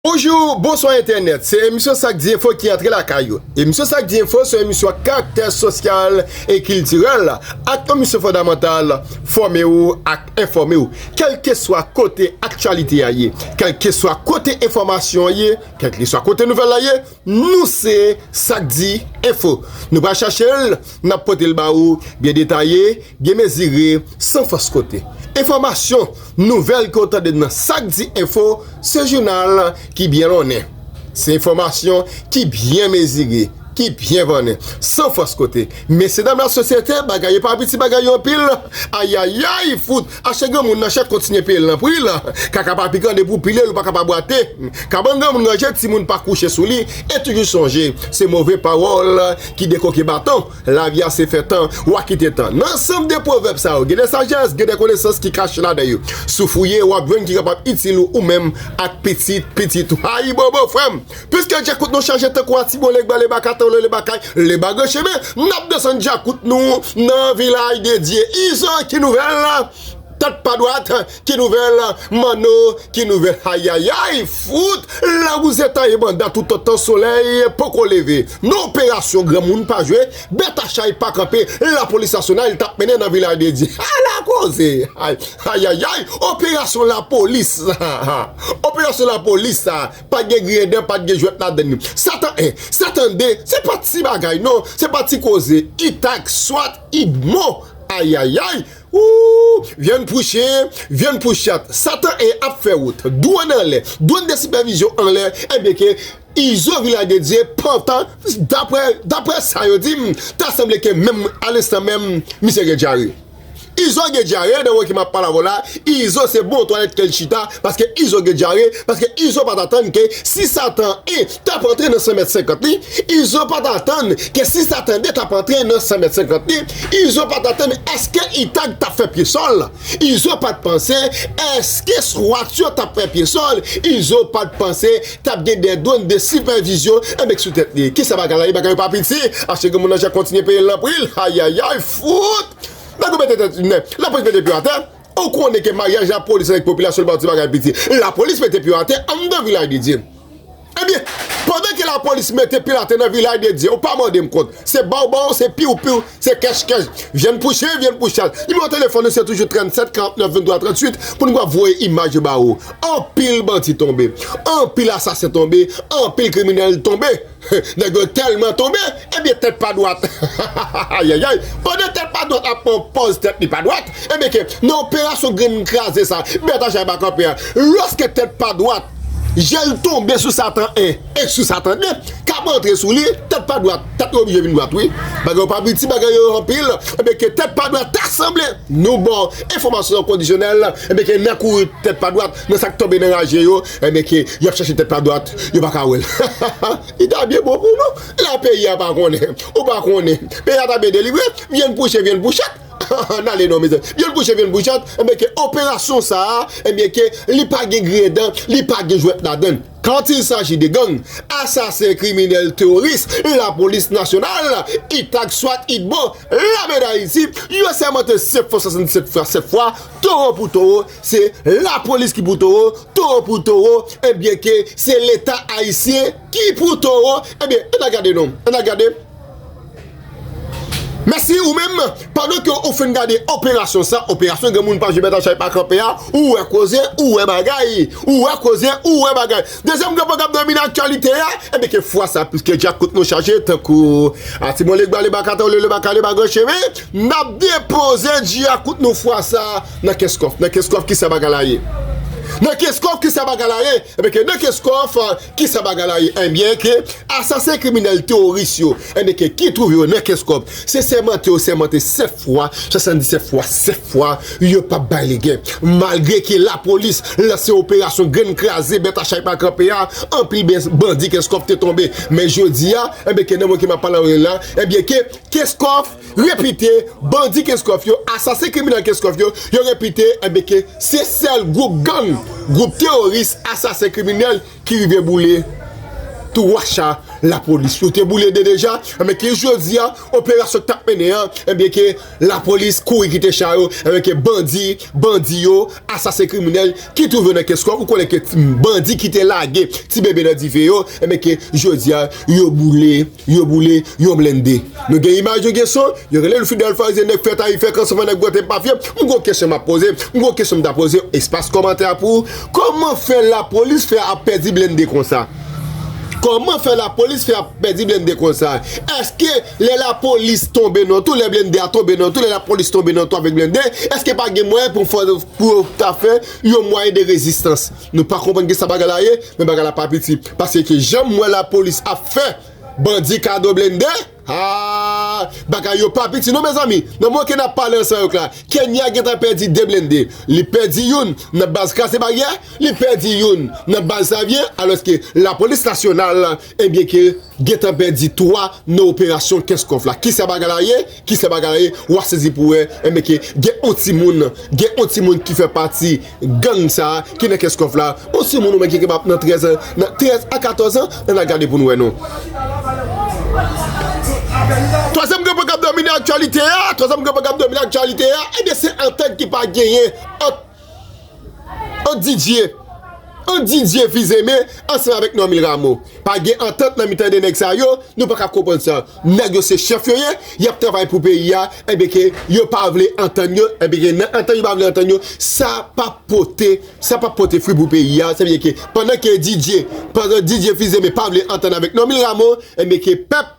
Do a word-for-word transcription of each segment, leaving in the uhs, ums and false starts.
Bonjou, bonswa entènèt. Se emisyon Sa k Di Enfo ki antre lakay ou. Emisyon Sa k Di Enfo se yon emisyon ak karaktè sosyal e kiltirèl, ak yon misyon fondamantal, fòme w ak enfòme w. Kèlkeswa kote aktyalite a ye, kèlkeswa kote enfòmasyon an ye, kèlkeswa kote nouvèl la ye, nou se Sa k Di Enfo. Nou pral chache l, n ap pote l ba ou byen detaye, byen mezire, san fòs kote. Enfòmasyon, nouvèl ke w tande nan Sa k Di Enfo, se jounal ki byen lonnen. Se enfòmasyon ki byen mezire, ki byen vannen, san fòs kote. Mesyedam lasosyete, bagay yo pa piti, bagay yo anpil. Ayayay, fout! Achte granmoun nan chè, kontinye peye l nan pri l. Kaka pa pikan, depi w pile l, ou pa ka pa bwate. Kabann granmoun ranje, timoun pa kouche sou li. E toujou sonje, se move pawòl ki dekoke baton. Lavi a se fè tan, w a kite tan. Nan ansanm de pwovèb sa yo, gen de sajès, gen de konesans ki kache ladan yo. Si w fouye, w ap jwenn ki kapab itil ou, ou menm ak pitit pitit ou. Ayibobo, frè m! Piske djakout nou chaje tankou atibon, lebwa, lebaka, tanlo, lebakay, leba gran chemen, n ap desann djakout nou nan vilaj de Dye. Izo, ki nouvèl la? Tèt pa dwat, ki nouvèl? Manno, ki nouvèl? Ayayay, fout! Lawouze taye banda toutotan solèy poko leve. Nan operasyon granmoun pa jwe, bèt a chay pa kanpe, lapolis nasyonal t ap mennen nan vilaj de Dye. Ala koze! Ay, ayayay, operasyon lapolis. Operasyon lapolis sa, pa t gen griyen dan, pa t gen jwèt ladan li. Satan en, Satan de, se pa ti bagay non, se pa ti koze. Itak, swat, idmo. Ayayay, Ooh, vyann pou chen, vyann pou chat. Satan en ap fè wout. Dwòn anlè, dwòn de sipèvizyon anlè, enben ke Izo vilaj de Dye pantan, daprè, daprè sa yo di m, ta sanble ke menm a lenstan menm, misye gen dyare. Izo gen dyare, nan moman ke m ap pale avè w la, Izo se bon twalèt ke l chita, paske Izo gen dyare, paske Izo pa t atann ke si Satan en t ap antre nan san mèt senkant li, Izo pa t atann ke si Satan de t ap antre nan san mèt senkant li, Izo pa t atann èske Itag t ap fè pye sòl. Izo pa t panse èske swat yo t ap fè pye sòl. Izo pa t panse t ap gen de dwòn de sipèvizyon, enben, k sou tèt li. Kisa bagay la ye? Bagay yo pa piti. Achte granmoun nan chè, kontinye peye l nan pri l. Ayayay, fout! Nèg yo mete tèt, nèg, lapolis mete pye atè. Ou konnen ke maryaj lapolis avèk popilasyon li pa yon ti bagay piti. Lapolis mete pye atè anndan vilaj de Dye. Ebyen, pandan ke lapolis mete pye atè nan vilaj de Dye, ou pa mande m kont. Se bawbaw, se piwpiw, se kèchkèch. Vyann pou chen, vyann pou chat. Nimewo telefòn nou se toujou trannsenk karannèf venntwa tranntuit pou nou ka voye imaj yo ba ou. Anpil bandi tonbe, anpil asasen tonbe, anpil kriminèl tonbe. Nèg yo tèlman tonbe, ebyen, tèt pa dwat. Ayayay, pandan tèt pa dwat ap pran pòz tèt li pa dwat, ebyen ke nan operasyon grenn kraze sa, bèt a chay pa kanpe a, lòske tèt pa dwat, je l tonbe sou Satan en e sou Satan de, k ap antre sou li, tèt pa dwat, tèt yo oblije vin dwat, wi. Bagay yo pa piti, bagay yo anpil, ebyen ke tèt pa dwat ta sanble, nou ba w enfòmasyon an kondisyonèl, ebyen ke nan kouri tèt pa dwat, nan sa k tonbe nan raje yo, ebyen ke y ap chache tèt pa dwat, yo pa ka wè l. Li ta byen bon pou nou. La peyi a pa konnen. Ou pa konnen. Peyi a ta byen delivre. Vyann pou chen, vyann pou chat. N ale non, mezanmi. Vyann pou chen, vyann pou chat. Enben ke operasyon sa a, enben ke li pa gen griyen dan, li pa gen jwèt ladan l. Quand il s'agit de gang, asasen, kriminèl, teworis, lapolis nasyonal, Itag, swat, idmo, lame d Ayiti, yo sèmante sèt fwa, swasanndisèt fwa, sèt fwa, towo pou towo, se lapolis ki pou towo, towo pou towo, ebyen ke se Leta ayisyen ki pou towo. Ebyen, ann al gade non, ann al gade. Mèsi ou menm, pandan ke ou fin gade operasyon sa, operasyon granmoun pa jwe bèt a chay pa kanpe a, ou wè koze, ou wè bagay, ou wè koze, ou wè bagay. Dezyèm gran pwen k ap domine aktyalite a, ebyen ke fwa sa, piske djakout nou chaje, tankou a ti mwen le gba le baka, tanlo le baka, le bagay cheve, n ap depoze djakout nou fwa sa nan Kenskòf. Nan Kenskòf, kisa bagay la ye? Nan Kenskòf, kisa bagay la ye? Ebyen ke nan Kenskòf, kisa bagay la ye? Ebyen ke asasen, kriminèl, teworis yo, enben ke ki twouve yo nan Kenskòf, se sèmante yo sèmante sèt fwa, swasanndisèt fwa, sèt fwa, yo p ap bay legen. Malgre ke lapolis lanse operasyon grenn kraze, bèt a chay pa kanpe a, anpil ben-, bandi Kenskòf te tonbe. Men jodi a, enben ke nan moman ke m ap pale avè w la, enben ke Kenskòf repite, bandi Kenskòf yo, asasen, kriminèl Kenskòf yo, yo repite, enben ke se sèl gwoup gang, gwoup teworis, asasen, kriminèl ki rive boule twa cha Lapolis, yo te boule de deja, enben ke jodi a, operasyon k t ap mennen an, enben ke lapolis kouri kite cha yo, enben ke bandi, bandi yo, asasen kriminèl ki twouve yo nan Kenskòf, ou konnen ke ti bandi ki te lage ti bebe nan dife yo, enben ke jodi a, yo boule, yo boule yon blende. Nou gen imaj, nou gen son, yo rele l Fidel Farize, nèg fè tayifè, kanson fè nèg gwante papye. M gon kesyon m ap poze, m gon kesyon m ta poze, espas kòmantè a pou ou. Kòman fè lapolis fè ap pèdi blende konsa? Kòman fè lapolis fè ap pèdi blende konsa? Èske lè lapolis tonbe nan tou, lè blende a tonbe nan tou, lè lapolis tonbe nan tou avèk blende, èske pa gen mwayen pou fè, pou yo ta fè yon mwayen de rezistans? Nou pa konprann ki sa bagay la ye, men bagay la pa piti. Paske jan m wè lapolis ap fè bandi kado blende, ah, bagay yo pa piti non, mezanmi. Nan moman ke n ap pale ansanm avèk la, Kenya gentan pèdi de blende. Li pèdi youn nan baz Kraze Baryè, li pèdi youn nan baz Savyen, alòske lapolis nasyonal, ebyen ke gentan pèdi twa nan operasyon Kenskòf la. Kisa bagay la ye? Kisa bagay la ye? W a sezi pou wè, enben ke gen yon timoun, gen yon timoun ki fè pati gang sa a, ki nan Kenskòf la, yon timoun ou menm ki kapab nan trèz an, nan trèz a katòz an, ann al gade pou n wè non. Twazyèm gran pwen k ap domine aktyalite a, twazyèm gran pwen k ap domine aktyalite a, ebyen se antant ki pa genyen ant ant Didier, ant Didier Fils-Aimé ansanm avèk Normil Rameau. Pa gen antant nan mitan de nèg sa yo, nou pa ka konprann sa. Nèg yo se chèf yo ye, y ap travay pou peyi a, enben ke yo pa vle antann yo, enben ke nan antann yo pa vle antann yo, sa p ap pote, sa p ap pote fwi pou peyi a. Sa vle di ke pandan ke Didier, pandan Didier Fils-Aimé pa vle antann avèk Normil Rameau, enben ke pèp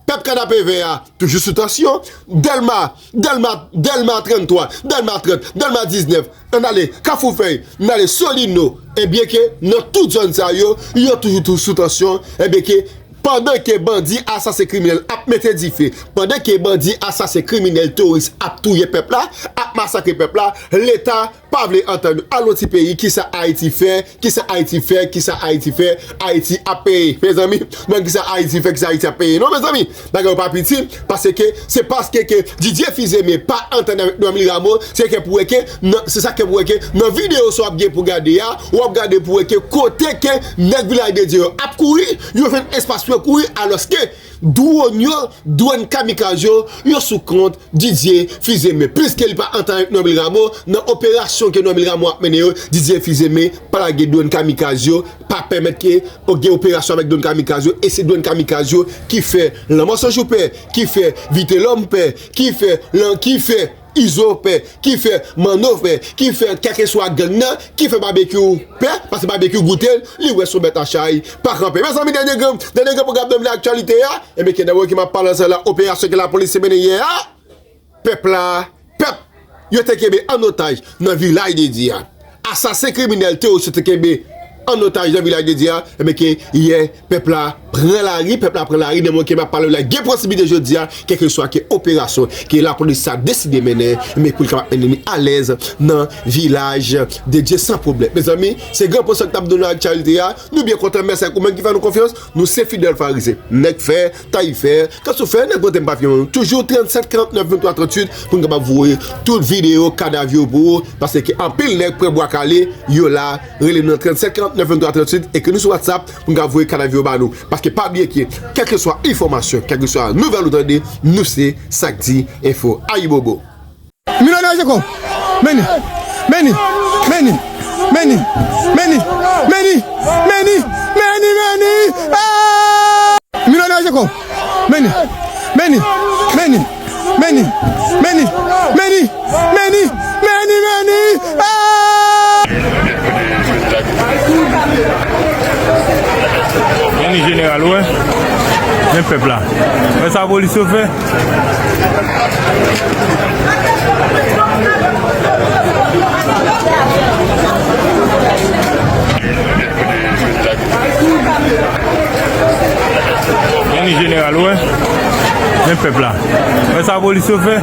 Pèp Kanapevè a toujou sou tansyon. Dèlma, Dèlma, Dèlma tranntwa, Dèlma trant, Dèlma diznèf, ann ale Kafou Fèy, ann ale Solino. Ebyen ke nan tout zòn sa yo, yo toujou tou sou tansyon. Ebyen ke pandan ke bandi asasen kriminèl ap mete dife, pandan ke bandi asasen kriminèl teworis ap touye pèp la, ap masakre pèp la, Leta pa vle antann yo. Al yon ti peyi, kisa Ayiti fè, kisa Ayiti fè, kisa Ayiti fè, Ayiti ap peye. Mezanmi, ban kisa Ayiti fè, kisa Ayiti ap peye. Non, mezanmi, bagay yo pa piti, paske se paske ke Didier Fils-Aimé pa antann avèk Normil Rameau, se ke pou wè ke nan, se sa ke pou wè ke nan videyo sa w ap gen pou gade a, w ap gade pou wè ke kote ke nèg Vilaj de Dye yo ap kouri, yo jwenn espas pou yo kouri, alòske dwòn yo, dwòn kamikaz yo, yo sou kont Didier Fils-Aimé. Pliske li pa antann avèk Normil Rameau, nan operasyon ke Normil Rameau ap mennen yo, Didier Fils-Aimé pa lage dwòn kamikaz yo, pa pèmèt ke gen operasyon avèk dwòn kamikaz yo, e se dwòn kamikaz yo ki fè Lanmò San Jou pè, ki fè Vitelhomme pè, ki fè lan, ki fè Izo pè, ki fè Manno pè, ki fè kèlkeswa gang nan, ki fè Babekyou pè, paske Babekyou goute l, li wè se yon bèt a chay pa kanpe. Mezanmi, dènye gran, dènye gran pwogram nan aktyalite a, ebyen, ke nan moman ke m ap pale ansanm la, operasyon ke lapolis te mennen yè a, pèp la, pèp, yo te kenbe an otaj nan Vilaj de Dye a. Asasen kriminèl teworis yo te kenbe an otaj nan Vilaj de Dye a, ebyen ke yè, pèp la pran lari, pèp la pran lari, nan moman ke m ap pale w la, gen posiblite jodi a, kèlkeswa ke operasyon ke lapolis sa deside mennen, men pou l kapab mennen li alèz nan Vilaj de Dye san pwoblèm. Mezanmi, se gran pwen sa k t ap done aktyalite a, nou byen kontan, mèsi ak ou menm ki fè nou konfyans, nou se Fidel Farize, nèg fè, tayifè, Kanson fè, nèg pote m papye yo. Toujou trannsèt karantnèf venntwa tranntuit pou n kapab voye tout videyo kadav yo pou ou. Paske anpil nèg pran bwa kale, yo la, rele nou nan trannsèt karantnèf venntwa tranntuit, ekri nou sou WhatsApp pou n ka voye kadav yo ba nou. Paske pa bliye ke, kèlkeswa enfòmasyon, kèlkeswa nouvèl ou tande, nou se Sak Di Enfo. Ayibobo. Milionè Jeko. Meni. Meni. Meni. Meni. Meni. Meni. Meni. Meni. Meni. Ah! Milionè Jeko. Meni. Meni. Meni. Meni. Meni. Meni. Meni. Meni. Meni. Ah! Meni jeneral, ou wè. Men pèp la. Wè sa polis yo fè. Meni jeneral, ou wè. Men pèp la. Wè sa polis yo fè.